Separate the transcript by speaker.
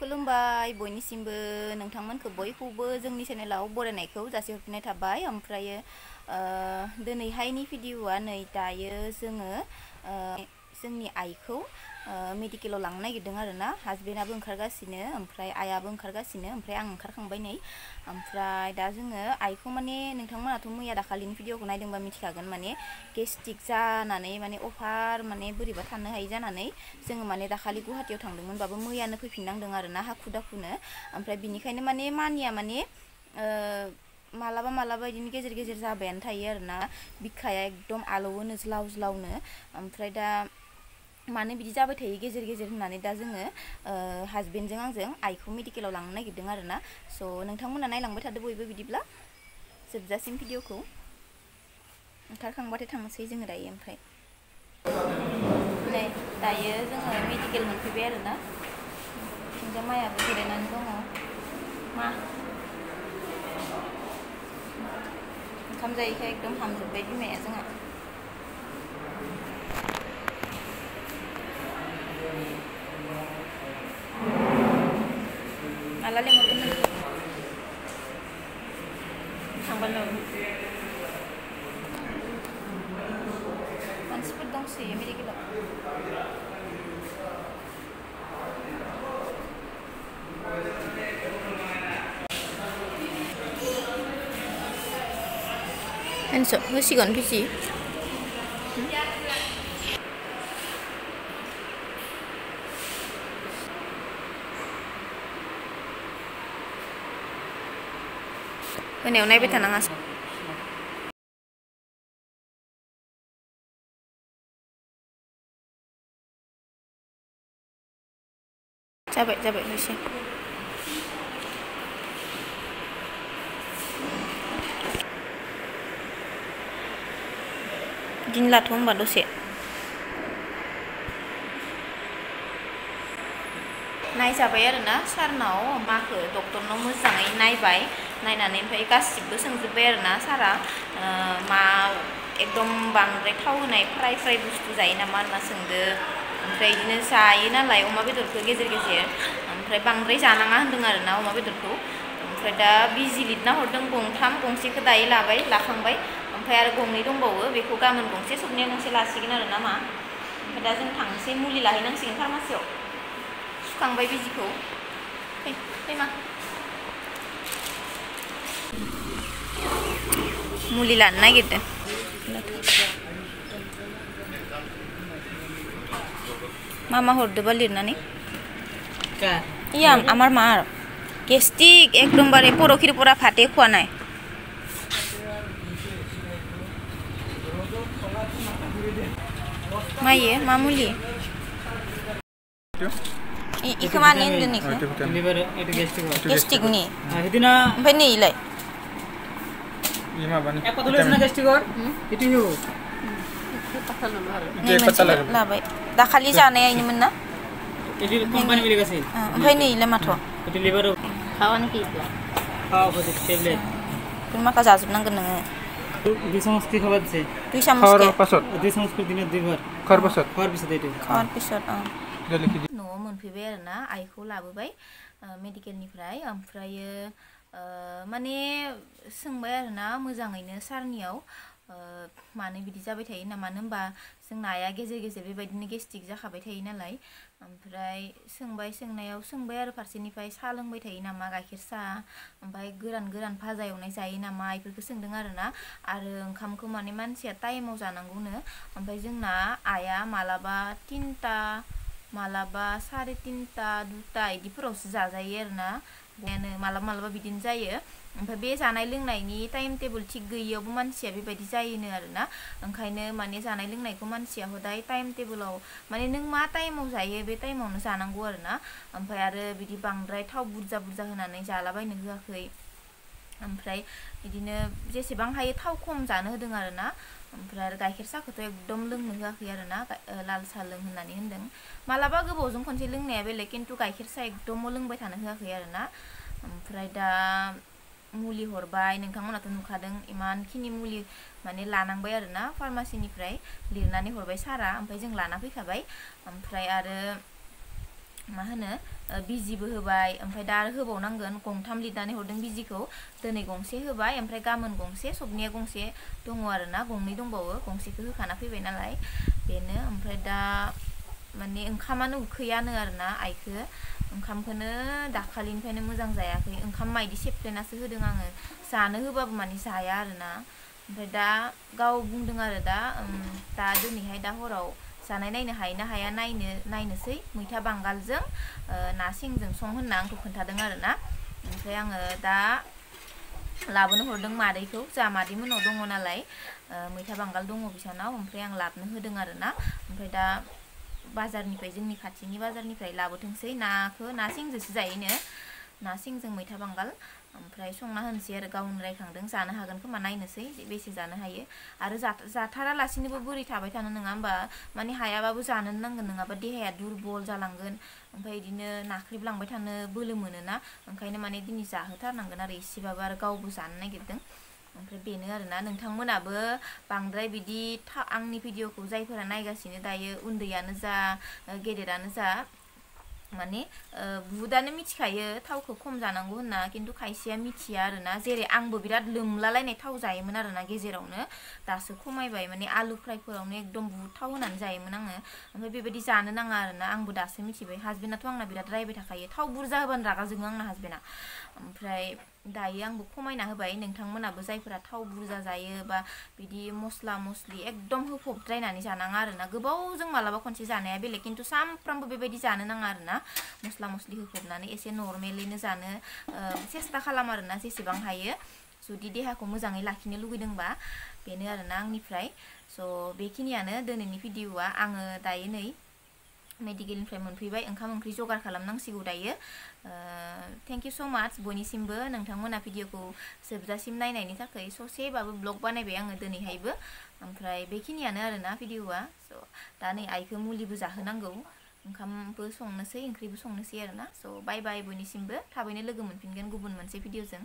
Speaker 1: खुलुमबाय बयनिसिमबो नोंथांमोनखौ बयखौबो जोंनि चेनेलाव बरायनायखौ जासिहरफिननाय थाबाय। ओमफ्रायो दिनैहायनि भिडिअआ नै दायो जोङो जोंनि आइखौ मेडिकेलाव लांनो नागिरदों आरोना। हासबेन्डआबो ओंखारगासिनो, ओमफ्राय आइयाबो ओंखारगासिनो, ओमफ्राय आं ओंखारखांबाय नै। ओमफ्राय दा जोङो आइखौ माने नोंथांमोनाथ' मैया दाखालिनि भिडिअखौ नायदोंबा मिथिखागोन, माने गेस्ट्रिक जानानै माने अफार माने बोरैबा थानो हायि जानानै जोङो माने दाखालि गुवाहाटियाव थांदोंमोनबाबो मैयानो फैफिननांदों आरोना हाखु दाखुनो। ओमफ्राय बिनिखायनो माने मानिया माने मालाबा मालाबा बिदिनो गेजेर गेजेर जाबायानो थायो आरोना। बिखाया एकदम आलौवोनो ज्लाव ज्लावनो। ओमफ्राय दा मानो बिदि जाबाय थायो गेजेर गेजेर होननानै दा जोङो हासबेन्डजों आंजों आइखौ मेडिकेलाव लांनो नागिरदों आरोना। स' नोंथांमोना नायलांबाय थादो बयबो बिदिब्ला जोबजासिम भिडिअखौ। ओंखारखांबाथाय थांनोसै जोङो दायो। ओमफ्राय नै दायो जोङो मेडिकेल मोनफैबाय आरोना। थिंजा मायाबो जिरायनानै दङ। मा ओंखाम जायैखाय एकदम हामजोब्बाय बिमाया जोंहा। माला लेंहरगोन नोंखौ? थांबानो मानसिफोर दंसोयो मेडिकेलाव। होसिगोन बिजि। होनायाव नायबाय थानाङा। जाबाय जाबाय होसै। बिदिनो लाथ' होनबा दसे। नायजाबाय आरोना सारनाव माखो डक्टरनाव मोजाङै नायबाय। नायनानै ओमफ्राय गासिबो सोंजोब्बाय आरोना सारा मा एकदम बांद्राय थाव होनाय फ्राय फ्राय बुस्थु जायो नामा होनना सोंदो। ओमफ्राय बिदिनो जायो नालाय अमा बेदरखौ गेजेर गेजेर, ओमफ्राय बांद्राय जानाङा होनदों आरोना अमा बेदरखौ। ओमफ्राय दा बिजि लिरना हरदों गंथाम, गंसेखौ दायो लाबाय लाखांबाय। ओमफ्राय आरो गंनै दंबावो, बेखौ गाबोन गंसे सबनिया गंसे लासिगोन आरो ना मा। ओमफ्राय दा जों थांसै मुलि लाहैनांसिगोन फार्मासियाव। सुखांबाय बिजिखौ। फै फैमा मुलि लानो नागिरदों। मा मा हरदोबा लिरनानै? इया আমার মার গেস্টিক একদমবারে পরখির পরা ফাটে খোয়া নাই। मा इयो मा मुलि? इखो मानि होनदों इखो? गेस्टिकनि। ओमफ्राय नै इलाय? लाबाय दाखालि जानाया इनोमोन ना? ओमफ्राय नै इलाय माथ'? माखा जाजोबनांगोन नोङो?
Speaker 2: 2 চামচ কি খাবার দিছে?
Speaker 1: 2 চামচ কে?
Speaker 2: 2 চামচ করে দিনে 2 বার। খাওয়ার পিছত এইটো।
Speaker 1: खावार पिसत न'आव मोनफैबाय आरोना। आइखौ लाबोबाय मेडिकेलनिफ्राय। ओमफ्रायो माने सोंबाय आरोना मोजाङैनो सारनियाव मानो बिदि जाबाय थायो ना। मानो होनबा जोंना आइया गेजेर गेजेर बेबायदिनो गेस्ट्रिक जाखाबाय थायो नालाय। ओमफ्राय सोंबाय आरो फारसेनिफ्राय साहा लोंबाय थायो नामा, गाइखेर साहा, ओमफ्राय गोरान गोरान भाजा एवनाय जायो नामा बेफोरखौ सोंदों आरोना। आरो ओंखामखौ माने मानसिया टाइमाव जानांगौनो। ओमफ्राय जोंना आइया मालाबा 3टा, मालाबा 3:30, 2टा इदिफोरावसो जाजायो आरोना। मालाबा मालाबा बिदिनो जायो। ओमफ्राय बे जानाय लोंनायनि टाइम टेबोल थिग गैयियावबो मानसिया बेबायदि जायोनो आरोना। ओंखायनो माने जानाय लोंनायखौ मानसिया हदाय टाइम टेबोलाव माने नों मा टाइमाव जायो बे टाइमावनो जानांगौ आरोना। ओमफ्राय आरो बिदि बांद्राय थाव बुरजा बुरजा होनानै जालाबायनो होआखै। ओमफ्राय बिदिनो जेसेबां हायो थाव खम जानो होदों आरोना। ओमफ्राय आरो गाइखेर साहखौथ' एकदम लोंनो होआखै आरोना। लाल साहा लों होननानै होनदों। मालाबा गोबावजों खनसे लोंनाया बेलेग, खिन्थु गाइखेर साहा एकदम लोंबाय थानो होआखै आरोना। ओमफ्राय दा मुलि हरबाय, नोंथांमोनाथ' नुखादों इमानखिनि मुलि माने लानांबाय आरोना फार्मासिनिफ्राय लिरनानै हरबाय सारा। ओमफ्राय जों लाना फैखाबाय। ओमफ्राय आरो मा होनो बिजिबो होबाय ओमफ्राय दा आरो होबावनांगोन गंथाम लिरनानै हरदों बिजिखौ दिनै गंसे होबाय ओमफ्राय गाबोन गंसे सबनिया गंसे दङ आरोना गंनै दंबावो गंसेखौ होखाना फैबाय नालाय बेनो ओमफ्राय दा माने ओंखामानो उखैयानो आरोना आइखो ओंखामखौनो दाखालिनिफ्रायनो मोजां जायाखै ओंखाम मायदि सेफ्लेनासो होदों आङो जानो होबाबो माने जाया आरोना ओमफ्राय दा गाव बुंदों आरो दा दिनैहाय दा हराव जानाय नायनो हायो ना हाया नायनोसै मैथा बांगालजों ना सेंजों सं होनना आंखौ खोन्थादों आरोना ओमफ्राय आङो दा लाबोनो हरदों मादैखौ जा मादै मोननाव दङ नालाय मैथा बांगाल दङ बिसानाव ओमफ्राय आं लाबोनो होदों आरोना ओमफ्राय दा बाजारनिफ्राय जोंनि खाथिनि बाजारनिफ्राय लाबोथोंसै नाखौ ना सेंजोंसो जायोनो ना सेंजों मैथा बांगाल ओमफ्राय संना होनोसै आरो गावनो रायखांदों जानो हागोन खोमा नायनोसै बेसे जानो हायो आरो जाथारालासिनोबो बोरै थाबाय थानो नङा होमबा माने हायाबाबो जानो नांगोन नङाबा देहाया दुरबल जालांगोन ओमफ्राय बिदिनो नाख्रेबलांबाय थानो बोलो मोनोना ओंखायनो माने दिनै जाहोथारनांगोन आरो एसेबाबो आरो गावबो जानो नागिरदों ओमफ्राय बेनो आरोना नोंथांमोनाबो बांद्राय बिदि आंनि भिडिअखौ जायफोरा नायगासिनो दायो उन्दैयानो जा गेदेरानो जा माने बुहुदानो मिथिखायो थावखौ खम जानांगौ होनना खिन्थु खायसेया मिथिया आरोना जेरै आंबो बिराद लोमलालायनाय थाव जायोमोन आरोना गेजेरावनो दासो खमायबाय माने आलु फ्रायफोरावनो एकदम बुहुद थाव होनानै जायोमोन आङो ओमफ्राय बेबायदि जानो नाङा आरोना आंबो दासो मिथिबाय हासबेन्डआथ' आंना बिराद रायबाय थाखायो थाव बुरजा होबानो रागा जोङो आंना हासबेन्डआ ओमफ्राय दायो आंबो खमायना होबाय नोंथांमोनाबो जायफोरा थाव बुरजा जायो बा बिदि मस्ला मस्लि एकदम होफबद्रायनानै जानाङा आरोना गोबावजों मालाबा खनसे जानाया बेलेग खिन्थु सानफ्रामबो बेबायदि जानो नाङा आरोना मस्ला मस्लि होफबनानै एसे नर्मेलैनो जानो सेस्था खालाम आरोना जेसेबां हायो जुदि देहाखौ मोजाङै लाखिनो लुगैदोंबा बेनो आरोना आंनिफ्राय स' बेखिनियानो दिनैनि भिडिअआ आङो दायो नै मेडिकेलनिफ्राय मोनफैबाय ओंखाम ओंख्रि जगार खालामनांसिगौ दायो थेंक इउ स' माच बयनिसिमबो नोंथांमोना भिडिअखौ जोबजासिम नायनायनि थाखाय ससेबाबो ब्लग बानायबाय आङो दिनैहायबो ओमफ्राय बेखिनियानो आरोना भिडिअआ स' दा नै आइखौ मुलिबो जाहोनांगौ ओंखामबो संनोसै ओंख्रिबो संनोसै आरोना स' बाय बाय बयनिसिमबो थाबैनो लोगो मोनफिनगोन गुबुन मोनसे भिडिअजों